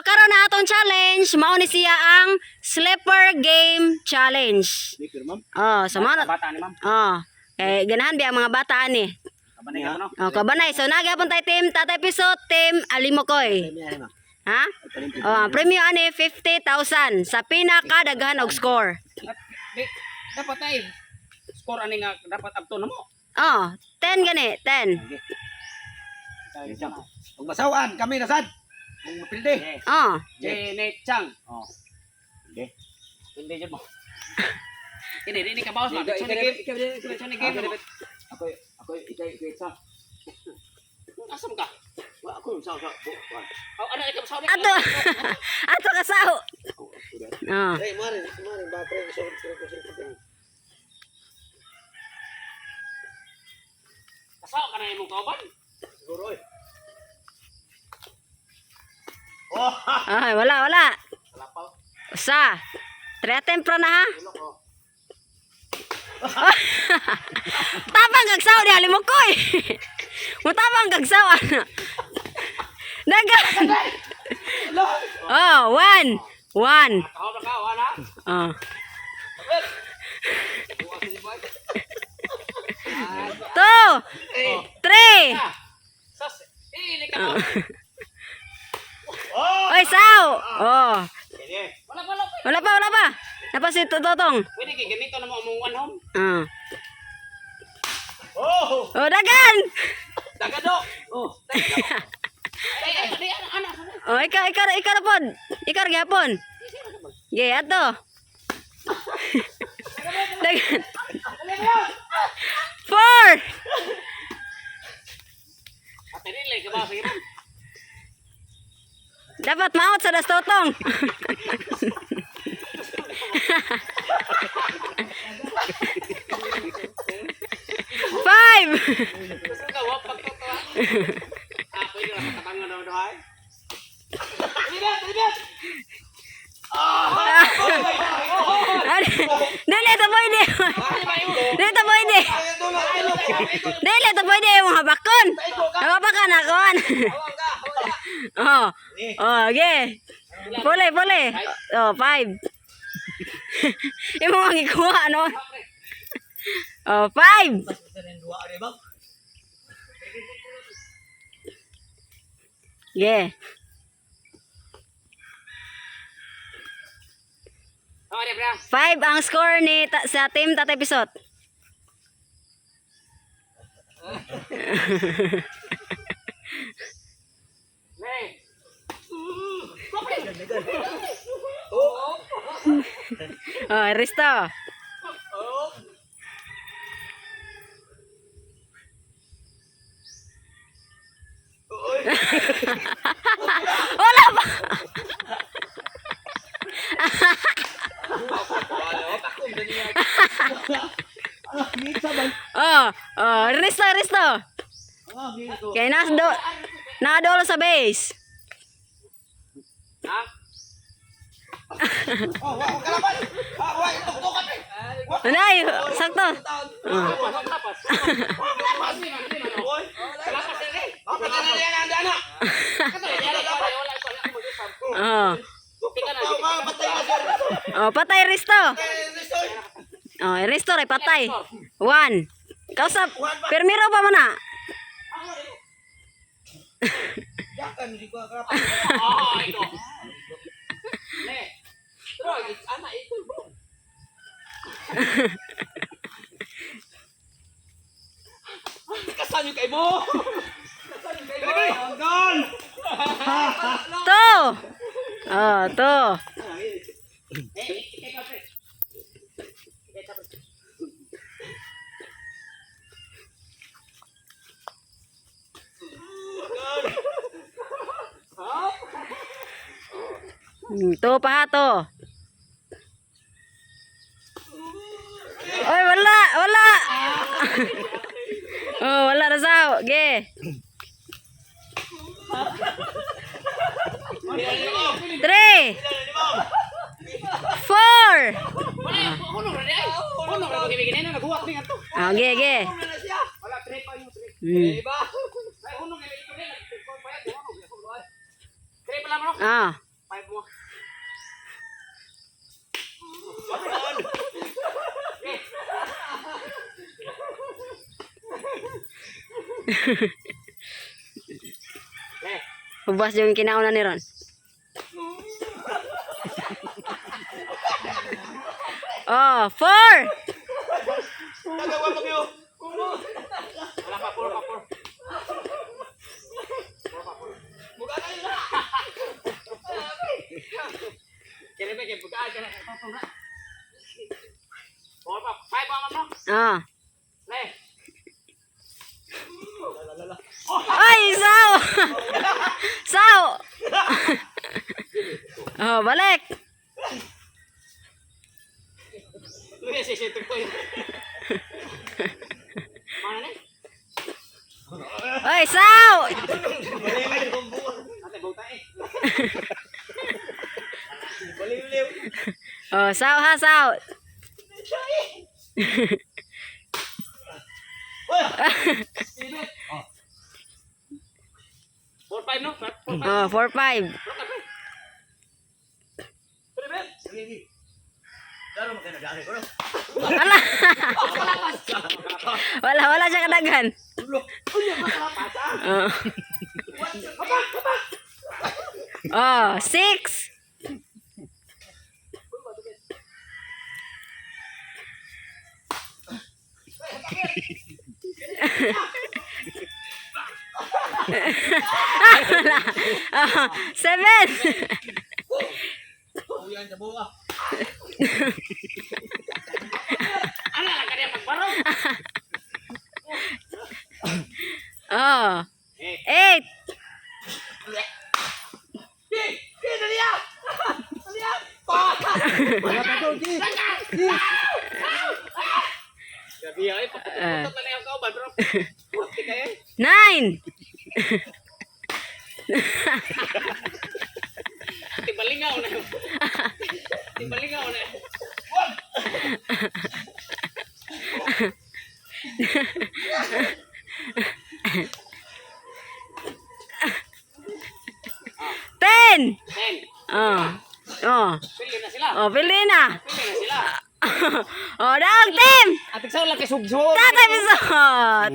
karon na atong challenge, mao ni siya ang slipper game challenge. Slipper, ma'am. Oh, so mao na. Bata ni ma'am. Oh, eh ganahan biya ang mga bata ani. Kabanay ka no? Oh, kabanay. So nagyapon tay team Tatay Pisot, team Alimokoy. Ha? Oh, ang premyo ani 50,000 sa pinakadaghan og score. Di, dapat ay score ani nga dapat abto na mo. Oh, 10 gani, 10. Kung masawaan, kami nasad. Kung mapildi. Okay. Oh, Janet Chang. Oh. Okay. Hindi jud mo. Hindi, hindi ka bawas ma'am. Diretso ni game. Diretso ni game. Ako, ako, ikay, ikay, sa. Asa mo ka? Wa, ako yung sa, sa, buwan. Oh, ano ikaw sa ato ato kasaw. Oh. Hey, mare, mare, ba, pre, so, so, so, so, Kasaw ka na imong kauban? Siguro, eh. Oh! Ay, wala, wala. Kalapaw. Usa. Tre attempt ra na ha. Tabang kag saw di Alimokoy. Mutabang kag saw ana. Dagan. Oh, one. One. Kahob ra ka, wala. Oh. Two. Three. Sas, eh, ka mo. Oy, saw. Oh. Wala wala. Wala pa, wala pa. Napa si Totong. Pwede kay ganito na mo among one home. Ah. Oh! Oh, dagan. Dagado. Oh. Dagado. Ay, ay, ay, ana, ana. Oh, ikaw, ikaw, ikaw na pod. Ikaw ra gyapon. Ge, ato. Dagan. Four. Ate rin ka ba sige. Dapat maot sa dastotong. Five. Gusto ka wa pagtotoa. Ah, pwede ra sa tabangan daw dohay. Dili, dili. Dili ta pwede. Dili ta pwede. Dili ta pwede imong habakon. Habakan akon. Oh. Oh, okay. Puli, puli. Oh, five. Imo ang ikuha no. Oh, five. Yeah. Oh, di bra. Five ang score ni ta- sa team Tatay Pisot. Ne. Oh, Risto. Wala pa. Oh, oh, Risto, Risto. Kaya nasa do nakadolo sa base. Ha? Oh, wa, kalaban! Ah, wa, tuktukan eh! Anay, sakto. Lapas. Lapas ini. Ah, patay na yan, ang dana! Oh. Oh, ma, patay na siya. Oh, patay Risto. Eh, Risto, eh. Oh, Risto ray patay. One. Kausap, permiro pa mo na. Yakan, hindi ko kalaban. Ah, ito. Ne. Pero ana ito bro. Kasanyo kay mo! Kasanyo kay mo! Gol! Two. Oh, two. Eh, ikaw pre. Two pa ha, to. Oy, wala, wala. Oh, wala na saw. Ge. Three. Four. Wala, hunong ra di ay. Hunong ra gibigin na naghuwat ni ngadto. Ah, ge, ge. Wala tre pa yung tre. Hmm. Ay hunong ito ni. Tre pa lang no. Ah. Five mo. Eh. Ubas yung kinauna ni Ron. Oh, four. Tagawa pa kayo. Wala pa, four pa, four. Mukha kayo na. Kaya ba, kaya bukaan ka na. Four pa, five pa, ma'am, no? Oh. Le. Ay, saw. Saw. Oh, balik. Luya, si si Tuktoy. Mana ni? Ay, saw. Baliw ang buwan. Ate, bauta eh. Baliw. Oh, saw ha, saw. Four, five, no? Four, five. Oh, 4, 5. Four, five. Sige. Daro makinagari ko no. Wala. Wala, wala siya kadaghan. Oh. Oh, 6. Wala. Oh, 7. Uyan sa buka. Ano lang kanya magbarong? Oh, Eh, 8. Sige, dali ah. Dali ah. Pa! Wala pa to, G. gabi ay, paputot na lang ang kauban, pero puti kayo eh. 9. Tibalingaw na yun. Tibalingaw na yun. 10. 10. Oh. Oh. Pili na sila. Oh, pili na. Pili na sila. Oh, dog team. Atik sa lang kay sugsog. Tatay bisot.